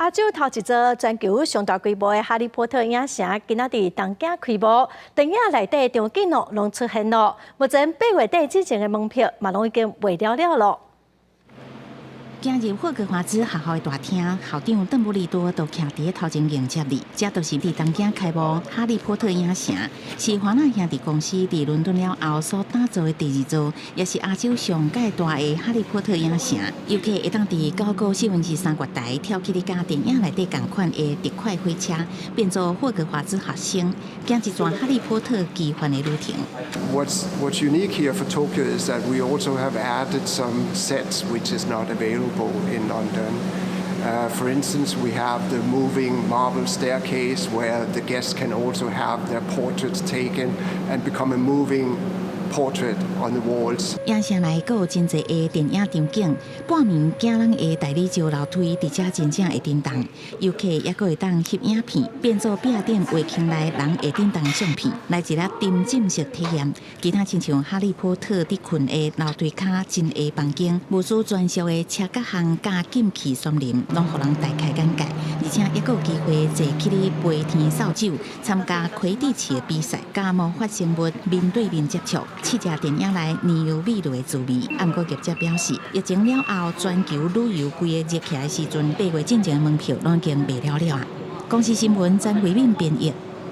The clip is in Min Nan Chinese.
亞洲頭一座全球上大規模的哈利波特影城，今仔佇東京開幕，電影內底場景哦，攏出現咯。目前8月底之前的門票嘛，攏已經賣了了咯。行入霍格華茲學校的大廳，校長鄧布利多都徛佇頭前迎接你。這就是佇東京開幕哈利波特影城，是華納兄弟公司佇倫敦了後所打造的第二座，也是亞洲上蓋大的哈利波特影城。遊客會當佇9個四分之三月台跳起佇佮電影內底仝款的特快火車，變做霍格華茲學生，行一轉哈利波特奇幻的旅程。 What's unique here for Tokyo is that we also have added some sets which is not available in London. For instance, we have the moving marble staircase where the guests can also have their portraits taken and become a moving portrait on the walls. 影城內閣有真濟个電影場景，半暝驚人的大理石樓梯，佇遮真正會震動。遊客猶閣會當翕影片，變做壁頂畫框內人會震動相片，來一個沉浸式體驗。其他親像哈利波特佇睏的樓梯跤真的房間，巫師專屬的車甲巷佮禁忌森林，攏予人大開眼界。而且猶閣有機會坐起咧飛天掃帚，參加魁地奇的比賽，佮魔法生物面對面接觸。試食電影內奶油美露的滋味。毋過業者表示，疫情了後，全球旅遊規个熱起來的時陣，8月進前的門票攏已經賣了了啊！公視新聞詹慧敏編譯。